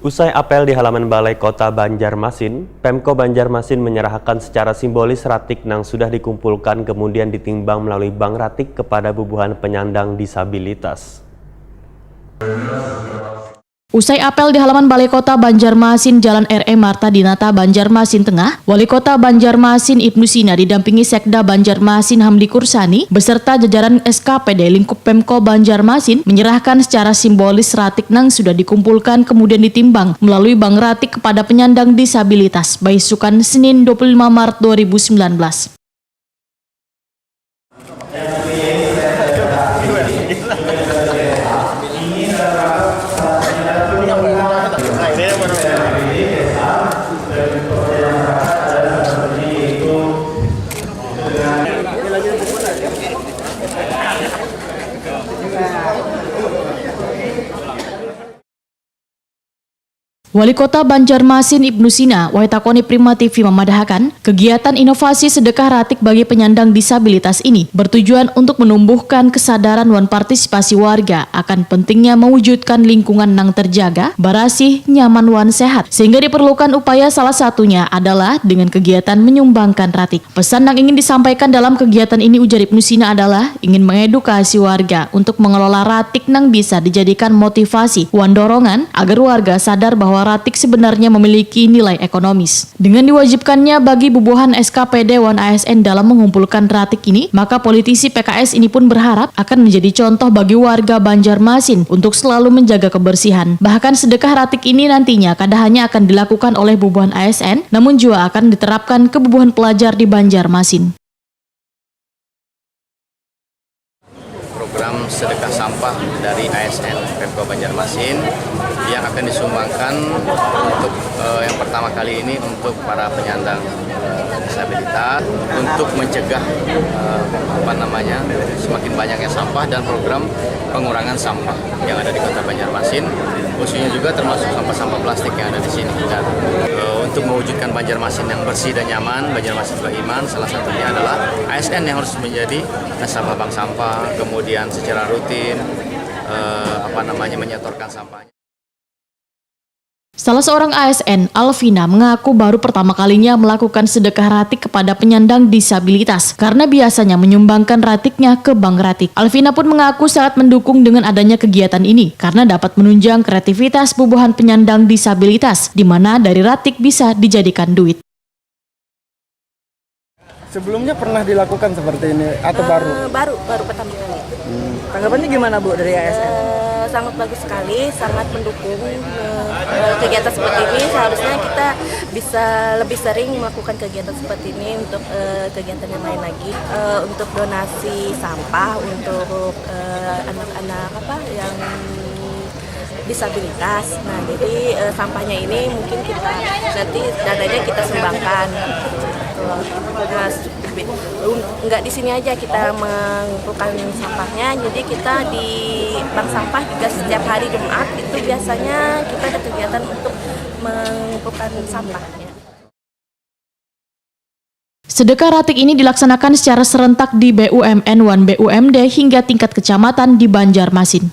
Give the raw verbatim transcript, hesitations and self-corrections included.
Usai apel di halaman Balai Kota Banjarmasin, Pemko Banjarmasin menyerahkan secara simbolis ratik nang sudah dikumpulkan kemudian ditimbang melalui Bank Ratik kepada bubuhan penyandang disabilitas. Usai apel di halaman Balai Kota Banjarmasin, Jalan R E Marta Dinata, Banjarmasin Tengah, Wali Kota Banjarmasin Ibnu Sina didampingi Sekda Banjarmasin Hamdi Kursani beserta jajaran S K P D lingkup Pemko Banjarmasin menyerahkan secara simbolis ratik nang sudah dikumpulkan kemudian ditimbang melalui Bank Ratik kepada penyandang disabilitas, baisukan Senin dua puluh lima Maret dua ribu sembilan belas. Wali Kota Banjarmasin Ibnu Sina, Waitakoni Prima T V mamadahakan, kegiatan inovasi sedekah ratik bagi penyandang disabilitas ini bertujuan untuk menumbuhkan kesadaran wan partisipasi warga akan pentingnya mewujudkan lingkungan nang terjaga, barasih, nyaman wan sehat, sehingga diperlukan upaya salah satunya adalah dengan kegiatan menyumbangkan ratik. Pesan nang ingin disampaikan dalam kegiatan ini, ujar Ibnu Sina, adalah ingin mengedukasi warga untuk mengelola ratik nang bisa dijadikan motivasi wan dorongan agar warga sadar bahwa ratik sebenarnya memiliki nilai ekonomis. Dengan diwajibkannya bagi bubuhan S K P D wan A S N dalam mengumpulkan ratik ini, maka politisi P K S ini pun berharap akan menjadi contoh bagi warga Banjarmasin untuk selalu menjaga kebersihan. Bahkan sedekah ratik ini nantinya kada hanya akan dilakukan oleh bubuhan A S N, namun jua akan diterapkan ke bubuhan pelajar di Banjarmasin. Program sedekah sampah dari A S N Pemko Banjarmasin yang akan disumbangkan untuk eh, yang pertama kali ini untuk para penyandang eh, disabilitas untuk mencegah eh, apa namanya semakin banyaknya sampah dan program pengurangan sampah yang ada di Kota Banjarmasin, khususnya juga termasuk sampah-sampah plastik yang ada di sini. Dan eh, untuk mewujudkan Banjarmasin yang bersih dan nyaman, Banjarmasin beriman, salah satunya adalah A S N yang harus menjadi nasabah bank sampah, kemudian secara rutin eh, apa namanya menyetorkan sampahnya. Salah seorang A S N, Alvina, mengaku baru pertama kalinya melakukan sedekah ratik kepada penyandang disabilitas karena biasanya menyumbangkan ratiknya ke bank ratik. Alvina pun mengaku sangat mendukung dengan adanya kegiatan ini karena dapat menunjang kreativitas bubuhan penyandang disabilitas, di mana dari ratik bisa dijadikan duit. Sebelumnya pernah dilakukan seperti ini atau baru? Uh, baru, baru pertama kali. Hmm. Tanggapannya gimana Bu dari A S N? Uh, eh, sangat bagus sekali, sangat mendukung uh, kegiatan seperti ini. Seharusnya kita bisa lebih sering melakukan kegiatan seperti ini untuk uh, kegiatan yang lain lagi. Uh, untuk donasi sampah, untuk uh, anak-anak apa yang disabilitas. Nah, jadi uh, sampahnya ini mungkin kita nanti dananya kita sumbangkan. Nah, nggak di sini aja kita mengumpulkan sampahnya, jadi kita di bank sampah juga setiap hari Jumat itu biasanya kita ada kegiatan untuk mengumpulkan sampahnya. Sedekah ratik ini dilaksanakan secara serentak di B U M N wan B U M D hingga tingkat kecamatan di Banjarmasin.